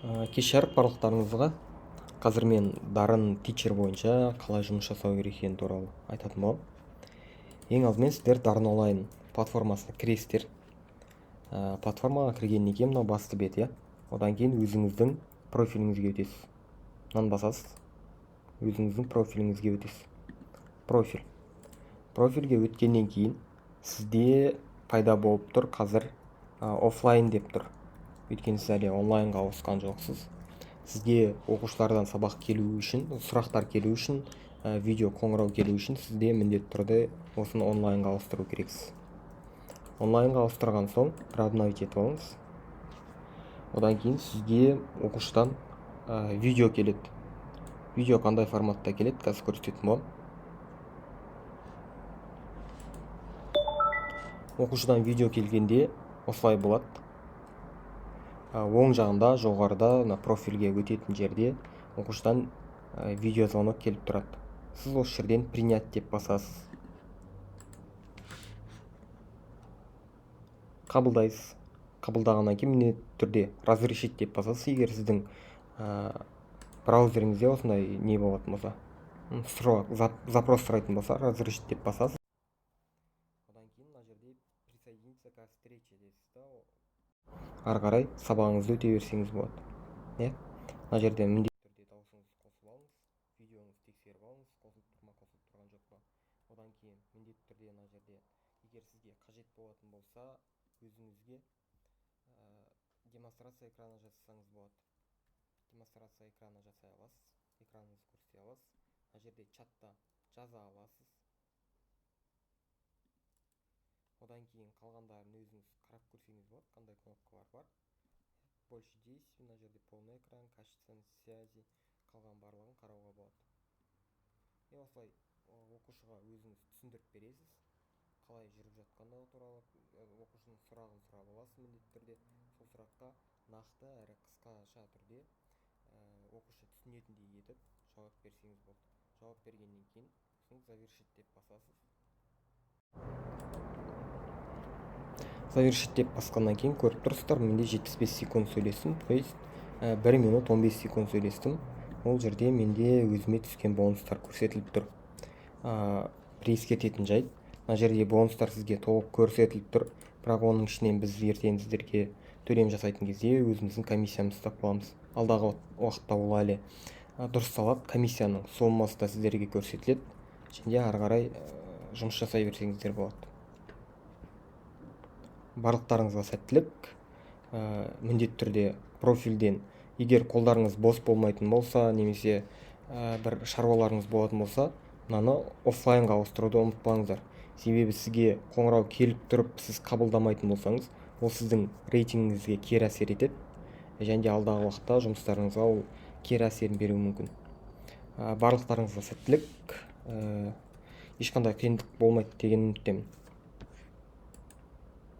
Кеш жарық барлықтарыңызға. Қазір мен Дарын Teacher бойынша қалай жұмыс жасау керек екені туралы айтатын боламын. Ең алдымен сіздер Дарын онлайн платформасына кіресіздер. Платформаға кіргеннен кейін мынау басты бет, иә. Одан кейін өзіңіздің профиліңізге өтесіз. Мынаны басасыз. Өзіңіздің профиліңізге өтесіз. Профиль. Профильге өткеннен кейін сізде пайда болып тұр қазір офлайн деп тұр. Өйткені сіз әлі онлайнға ауысқан жоқсыз. Сізге оқушылардан сабақ келу үшін, сұрақтар келу үшін, видео қоңырау келу үшін сізде міндетті түрде осыны онлайнға ауыстыру керексіз. Онлайнға ауыстырған соң бір обновить етіп алыңыз. Одан кейін сізге оқушыдан видео келеді. Видео қандай форматта келеді, қазір көрсететін боламын. Оқушыдан видео келгенде осылай болады. Оң жағында, жоғарыда, мына профильге өтетін жерде оқушыдан видеозвонок келіп тұрады. Сіз осы жерден принять деп басасыз. Қабылдайсыз. Қабылдағаннан кейін міндетті түрде разрешить деп басасыз. Егер сіздің браузеріңізде осындай не болатын болса, запрос сұрайтын болса, разрешить деп басасыз. Одан кейін мына жерде присоединиться к встрече дейсіз да, ары қарай сабағыңызды өте берсеңіз болады. Иә? Мына жерде міндетті түрде дауысыңызды қосып алыңыз, видеоңызды тексеріп алыңыз, қосылып тұр ма, қосылып тұрған жоқ па. Одан кейін міндетті түрде мына жерде егер сізге қажет болатын болса, өзіңізге демонстрация экраны жасасаңыз болады. Демонстрация экраны жасай аласыз, экраныңызды көрсете аласыз. Мына жерде чатта жаза аласыз. Одан кейін қалғандарын өзіңіз қарап көрсеңіз болады, қандай кнопкалар бар. Больше действий, мына жерде полный экран, качество связи, қалған барлығын қарауға болады. И осылай оқушыға өзіңіз түсіндіріп бересіз, қалай жүріп жатқандығы туралы, оқушының сұрағын сұрап аласыз міндетті түрде. Сол сұраққа нақты әрі қысқаша түрде, оқушы түсінетіндей етіп жауап берсеңіз болды. Жауап бергеннен кейін сосын завершить деп басасыз. Завершить деп басқаннан кейін көріп тұрсыздар, менде 75 секунд сөйлестім, то есть 1 минут 15 секунд сөйлестім. Ол жерде менде өзіме түскен бонустар көрсетіліп тұр. Бір ескертетін жайт, мына жерде бонустар сізге толық көрсетіліп тұр, бірақ оның ішінен біз ертең сіздерге төлем жасайтын кезде өзіміздің комиссиямызды ұстап қаламыз. Алдағы уақытта ол әлі дұрысталады, комиссияның сомасы да сіздерге көрсетіледі және де ары қарай жұмыс жасай берсеңіздер болады. Барлықтарыңызға сәттілік. Міндетті түрде профильден, егер қолдарыңыз бос болмайтын болса, немесе бір шаруаларыңыз болатын болса, мынаны офлайнға ауыстыруды ұмытпаңыздар. Себебі сізге қоңырау келіп тұрып, сіз қабылдамайтын болсаңыз, ол сіздің рейтингіңізге кері әсер етеді және де алдағы уақытта жұмыстарыңызға ол кері әсерін беруі мүмкін. Барлықтарыңызға сәттілік. Ешқандай қиындық болмайды деген үміттемін.